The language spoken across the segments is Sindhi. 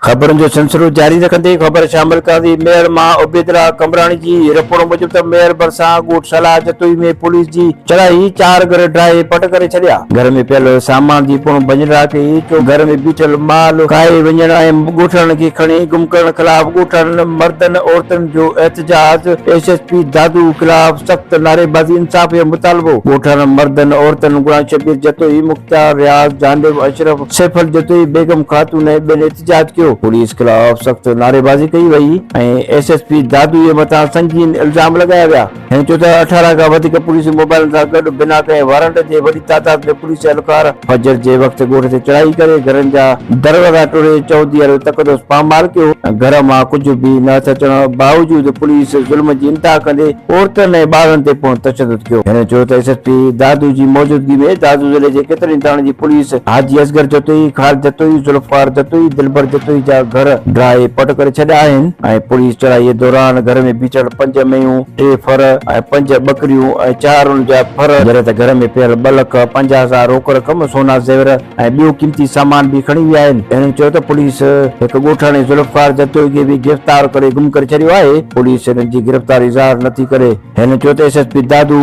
خبرن جو سلسلو جاري رکندي خبر شامل ڪندي ميهڙ مان عبيدالله قمبراڻي جي رپورٽ موجب ته ميهڙ ڀرسان ڳوٺ صلاح جتوئي ۾ پوليس جي چڙهائي چار گهر ڊاهي پٽ ڪري ڇڏيا. گهر ۾ پيل سامان جي پڻ ڀڃڊاهه ڪئي، چو گهر ۾ بيٺل مال کائي وڃڻ ۽ ڳوٺاڻن کي کڻي گم ڪرڻ خلاف ڳوٺاڻن مردن عورتن جو احتجاج، ايس ايس پي دادو خلاف سخت نعريبازي انصاف جو مطالبو، ڳوٺاڻن مردن عورتن غلام شبير جتوئي، مختيار رياض، جانب اشرف، سيفل جتوئي، بيگم خاتون ۽ ٻين احتجاج ڪيو، پوليس خلاف سخت نعريبازي ڪئي وئي ۽ ايس ايس پي دادو جي مٿان سنگين الزام لڳايا ويا. هن چيو ته 18 کان وڌيڪ پوليس موبائلن سان گڏ بنا ڪنهن وارنٽ جي وڏي تعداد ۾ پوليس اهلڪار فجر جي وقت ڳوٺ تي چڙهائي ڪري گهرن جا دروازا ٽوڙي چوديارو تقدس پامال ڪيو ۽ گهر مان ڪجهه به نه هٿ اچڻ باوجود پوليس ظلم جي انتها ڪندي عورتن ۽ ٻارن تي پڻ تشدد ڪيو. هن چيو ته ايس ايس پي دادو جي موجودگي ۾ دادو ضلعي جي ڪيترن ئي ٿاڻن جي پوليس حاجي اصغر جتوئي، خالد جتوئي، ذوالفقار جتوئي، دلبر جتوئي جا گهر ڊاهي پٽ ڪري ڇڏيا آهن ۽ پوليس چڙهائي دوران گهر ۾ بيٺل پنج مينهون، ٽي ڦر ۽ پنج ٻڪريون ۽ چار ان جا ڦر، جڏهن ته گهر ۾ پيل 2,50,000 روڪ رقم، سونا زيور ۽ ٻيو قيمتي سامان به کڻي ويا آهن. هنن چيو ته پوليس هڪ ڳوٺاڻي ذوالفقار جتوئي کي به گرفتار ڪري گم ڪري ڇڏيو آهي، پوليس هنن جي گرفتاري ظاهر نٿي ڪري. هن چيو ته S S P Dadu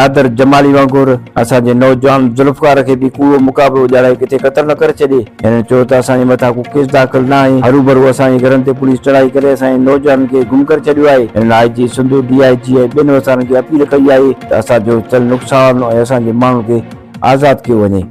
Nadir Jamali وانگر اسان جي نوجوان ذوالفقار کي به ڪوڙو مقابلو ڄاڻائي ڪٿي قتل نه ڪري ڇڏي. هنن چيو ته اسان جي مٿان ڪو ڪيس داخل نه آهي، هروڀرو اسان جي گهرن تي پوليس چڙهائي ڪري اسان جي نوجوانن کي گم ڪري ڇڏيو آهي. هنن I G Sindh, D I G ۽ ٻين وسارن کي اپيل ڪئي آهي ته اسان جو ٿيل نقصان ۽ اسان جي ماڻهن کي آزاد ڪيو وڃي.